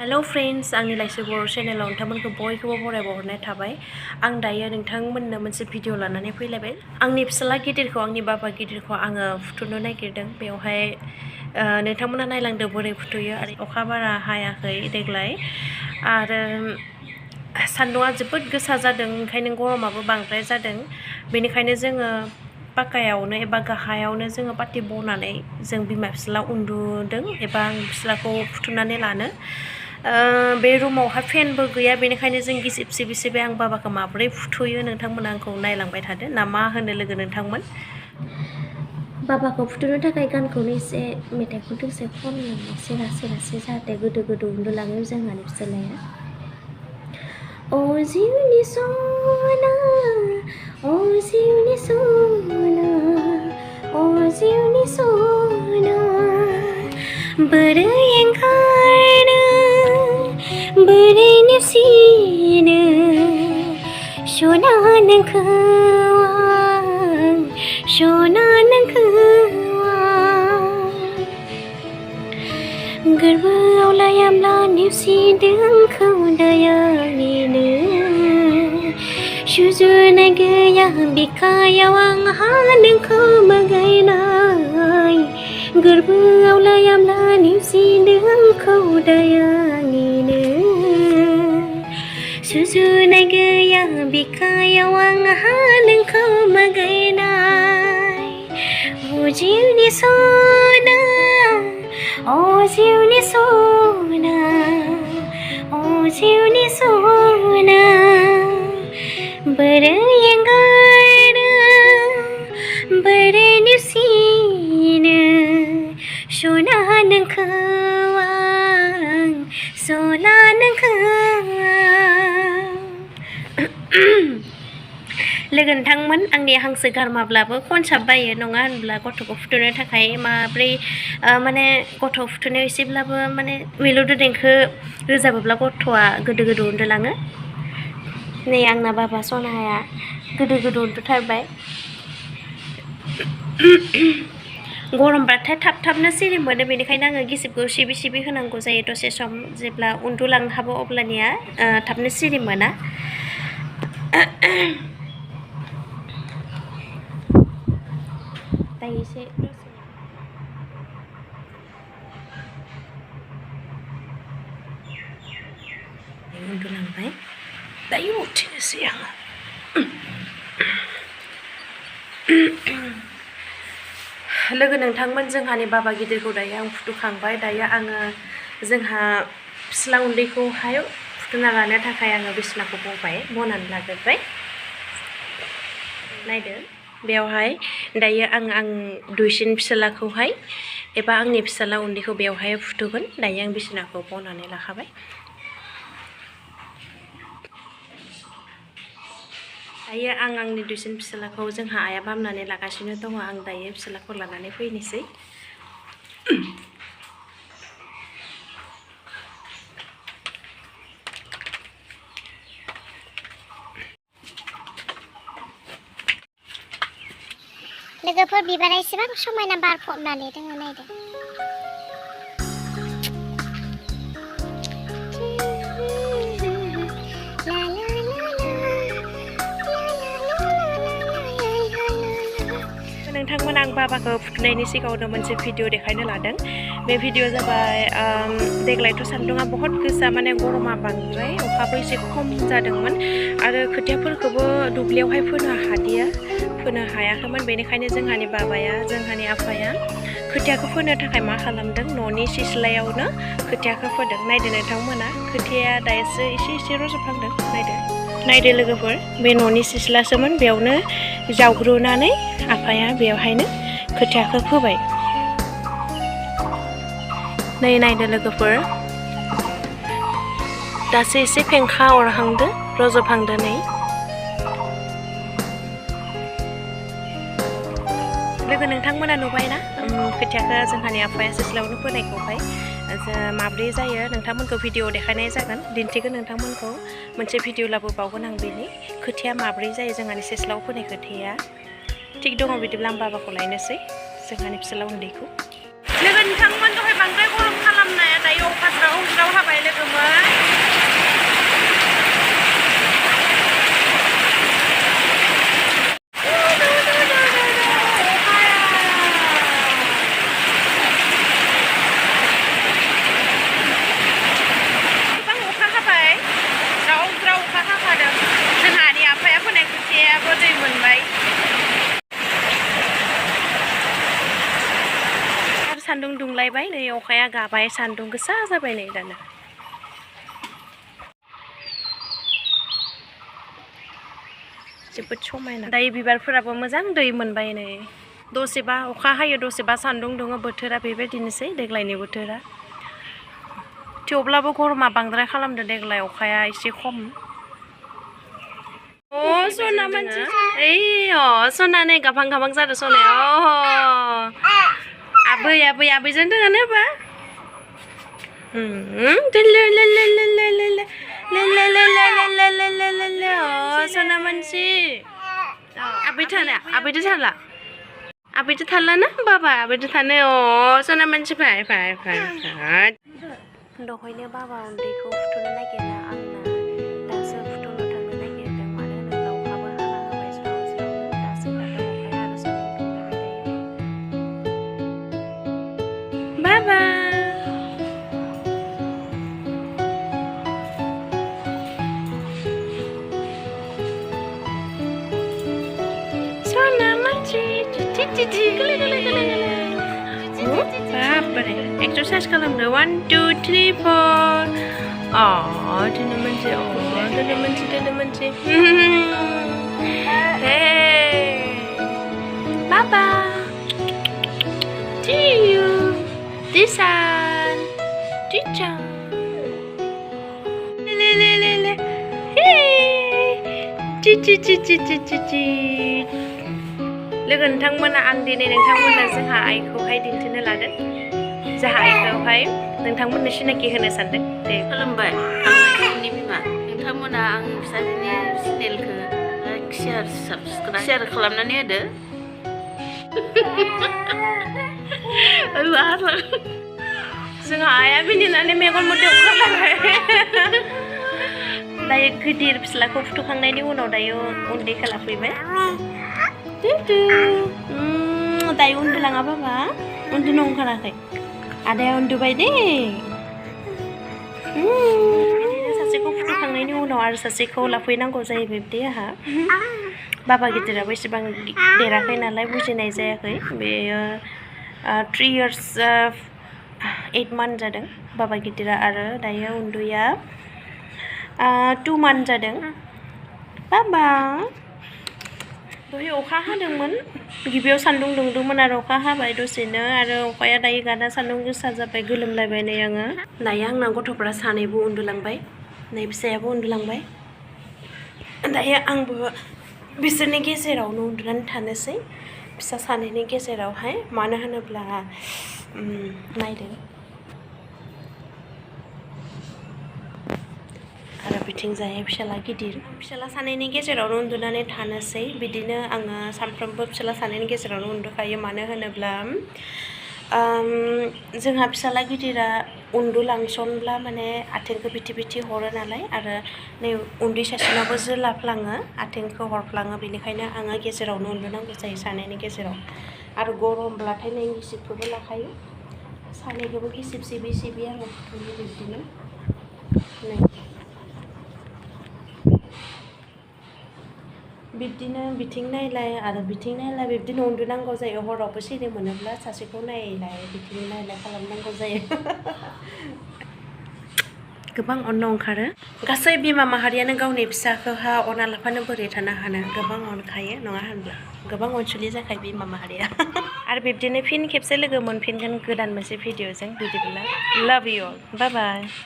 Hello friends आंनि लाइसि बर' चेनेलाव नोंथांमोनखौ बयखौबो बरायबावहरनाय थाबाय। आं दायो नोंथांमोननो मोनसे भिडिअ लानानै फैलायबाय। आंनि फिसाला गिदिरखौ आंनि बाबा गिदिरखौ आङो फुथुनो नागिरदों। बेवहाय नोंथांमोना नायलांदो बोरै फुथुयो आरो अखा बारा हायाखै देग्लाय आरो सान्दुङा जोबोद गोसा जादों, ओंखायनो गरमाबो बांद्राय जादों। बेनिखायनो जोङो पाक्कायावनो एबा गाहायावनो जोङो पाटि बनानै जों बिमा फिसाला उन्दुदों एबा आं फिसालाखौ फुथुनानै लानो। बे रुमावहाय फेनबो गैया, बेनिखायनो जों गिसिब सिबि सिबि आं बाबाखौ माबोरै फुथुयो नोंथांमोना आंखौ नायलांबाय थादो ना मा होनो लोगो नोंथांमोन। बाबाखौ फुथुनो थाखाय गानखौनो एसे मेथाइखौ दोंसे खनलांनोसै लासै लासै जाहाथे गोदो गोदो उन्दुलाङो जोंहानि फिसालाया। अ जिउनि सना अ जिउनि सना अ जिउनि सना बोरै एंगारनो बोरै नेवसिनो सना नोंखौ आं सना नोंखौ आं गोरबोआव लायाब्ला नेवसिदों खौदायानिनो सुजुनाय गैया बिखायाव आंहा नोंखौ बागायनाय गोरबोआव लायाब्ला नेवसिदों खौदायानिनो सुजुनाय गैया बिखायाव आंहा नोंखौ बागायनाय अ जिउनि सना अ जिउनि सना अ जिउनि सना बोरै एंगारनो बोरै नेवसिनो सना नोंखौ आं सना नोंखौ लोगो नोंथांमोन, आंनि हांसो गारमाब्लाबो खनसाबबायो नङा होनब्ला गथ'खौ फुथुनो थाखाय माब्रै माने गथ' फुथुनायाव एसेब्लाबो माने मिलौदो देंखो रोजाबोब्ला गथ'आ गोदो गोदो उन्दुलाङो। नै आंना बाबा सनाया गोदो गोदो उन्दुथारबाय। गरमबाथाय थाब थाबनो सिरि मोनो, बेनिखायनो आङो गिसिबखौ सिबि सिबि होनांगौ जायो दसे सम। जेब्ला उन्दुलांहाबो अब्लानिया थाबनो सिरि मोना। दायो एसे उन्दुलांबाय, दायो उथिनोसै आङो। लोगो नोंथांमोन, जोंहानि बाबा गिदिरखौ दायो आं फुथुखांबाय। दायो आङो जोंहा फिस्ला उन्दैखौहाय फुथुना लानो थाखाय आङो बिसिनाखौ बनानै लाग्रोबाय। नायदो बेवहाय दायो आं दुइसिन फिसालाखौहाय एबा आंनि फिसाला उन्दैखौ बेवहाय फुथुगोन। दायो आं बिसिनाखौ बनानै लाखाबाय। दायो आं आंनि दुइसिन फिसालाखौ जोंहा आइया बामनानै लागासिनो दङ। आं दायो फिसालाखौ लानानै फैनोसै। लोगोफोर, बिबारा एसेबां समायना बारफबनानै दङ, नायदो। नोंथांमोन, आं बाबाखौ फुथुनायनि सिगाङावनो मोनसे भिडिअ देखायनो लादों। बे भिडिअ जाबाय देग्लायथ' सान्दुङा बहुत गोसा, माने गरमा बांद्राय, अखाबो एसे खम जादोंमोन आरो खोथियाफोरखौबो दुब्लियावहाय फोनो हायाखैमोन। बेनिखायनो जोंहानि बाबाया, जोंहानि आफाया खोथियाखौ फोनो थाखाय मा खालामदों, न'नि सिस्लायावनो खोथियाखौ फोदों। नायदो नोंथांमोना, खोथियाया दायोसो एसे एसे रज'हांदों। नायदो लोगोफोर, बे न'नि सिस्लासोमोन, बेयावनो जावग्रुनानै आफाया बेवहायनो खोथियाखौ फोबाय। नै नायदो लोगोफोर, दासो एसे फेंखा अरहांदो, रज'हांदो। नै लोगो नोंथांमोना नुबायना खोथियाखौ जोंहानि आफाया सिस्लायावनो फोनायखौहाय माब्रै जायो नोंथांमोनखौ भिडिअ देखायनाय जागोन, दिन्थिगोन नोंथांमोनखौ। मोनसे भिडिअ लाबोबावगोन आं बेनि खोथिया माब्रै जायो जोंहानि सिस्लायाव फोनाय खोथिया। थिग दङ, बिदिब्ला आं बाबाखौ लायनोसै, जोंहानि फिसाला उन्दैखौ। लोगो नोंथांमोन, दहाय बांद्राय गरम खालामनाया दायो अखा ज्राव ज्राव हाबाय लोगोमोन। दुंलायबाय नै अखाया गाबाय सान्दुं गोसा जाबाय नै दाना जोबोद समायना दायो बिबारफोराबो मोजां दै मोनबाय नै दसेबा अखा हायो दसेबा सान्दुं दुङो बोथोरा बेबायदिनोसै देग्लायनि बोथोरा थेवब्लाबो गरमा बांद्राय खालामदो देग्लाय अखाया एसे खम सना मानसि सना नै गाबां गाबां जादों सनाया आबैजों दोङो नाबा सना मानसि आबैदो थाला ना बाबा आबैदो थानो सना मानसि फाय दहायनो बाबा उन्दैखौ फुथुनो नागिरना आंना दासो फुथुनो थांनो नागिरदों मानो होनोब्ला अखाबो हाना होबाय स्राव स्रावनो दासो गारदों अखाया आरो सान्दुं दुंलायबाय दायो बाबा सना मानसि बापरे एक्सारसाइज खालामदो 1 2 3 4 दोनो मोनसे hey baba see you disan cica le hey ci लोगो नोंथांमोना आं दिनै नोंथांमोननो जोंहा आइखौहाय दिन्थिनो लादों जोंहा आइखौहाय नोंथांमोननो सिनाखि होनो सानदों दे खुलुमबाय आंनि बिमा नोंथांमोना आं फिसाजोनि चेनेलखौ लाइक शेयार खालामनानै होदो जोंहा आइया मिनिनानै मेगन मोदैयाव ओंखारलांबाय दायो गिदिर फिस्लाखौ फुथुखांनायनि उनाव दायो उन्दैखौ लाफैबाय दायो उन्दुलाङा बाबा उन्दुनो ओंखाराखै आदाया उन्दुबाय दे बिदिनो सासेखौ फुथुखांनायनि उनाव आरो सासेखौ लाफैनांगौ जायो बिब्दि आहा बाबा गिदिराबो एसेबां देराखै नालाय बुजिनाय जायाखै बेयो 3 years 8 months जादों बाबा गिदिरा आरो दायो उन्दैया 2 months जादों बाबा दहाय अखा हादोंमोन गिबियाव सान्दुं दुंदोंमोन आरो अखा हाबाय दसेनो आरो अखाया दायो गाना सान्दुं गोसा जाबाय गोलोमलायबाय नै आङो दायो आंना गथ'फ्रा सानैबो उन्दुलांबाय नै फिसायाबो उन्दुलांबाय दायो आंबो बिसोरनि गेजेरावनो उन्दुनानै थानोसै फिसा सानैनि गेजेरावहाय मानो होनोब्ला नायदो आरो बिथिंजाय फिसाला गिदिर फिसाला सानैनि गेजेरावनो उन्दुनानै थानोसै बिदिनो आङो सानफ्रोमबो फिसाला सानैनि गेजेरावनो उन्दुखायो मानो होनोब्ला जोंहा फिसाला गिदिरा उन्दुलांसनब्ला माने आथिंखौ बिथि हरो नालाय आरो नै उन्दै सासेनावबो जोलाफ्लाङो आथिंखौ हरफ्लाङो बेनिखायनो आङो गेजेरावनो उन्दुनांगौ जायो सानैनि गेजेराव आरो गरमब्लाथाय नै गिसिबखौबो लाखायो सानैखौबो गिसिब सिबि आङो फुथुयो बिब्दिनो नै बिब्दिनो बिथिं नायलाय आरो बिथिं नायलाय बिब्दिनो उन्दुनांगौ जायो हरावबो सिरि मोनोब्ला सासेखौ नायलाय बिथिं नायलाय खालामनांगौ जायो गोबां अननो ओंखारो गासै बिमा माहारियानो गावनि फिसाखौहा अना लाफानो बोरै थानो हानो गोबां अनखायो नङा होनब्ला गोबां अनसुलि जाखायो बिमा माहारिया आरो बिब्दिनो फिन खेबसे लोगो मोनफिनगोन गोदान मोनसे भिडिअजों बिदिब्ला लाभ इउ अल बाय बाय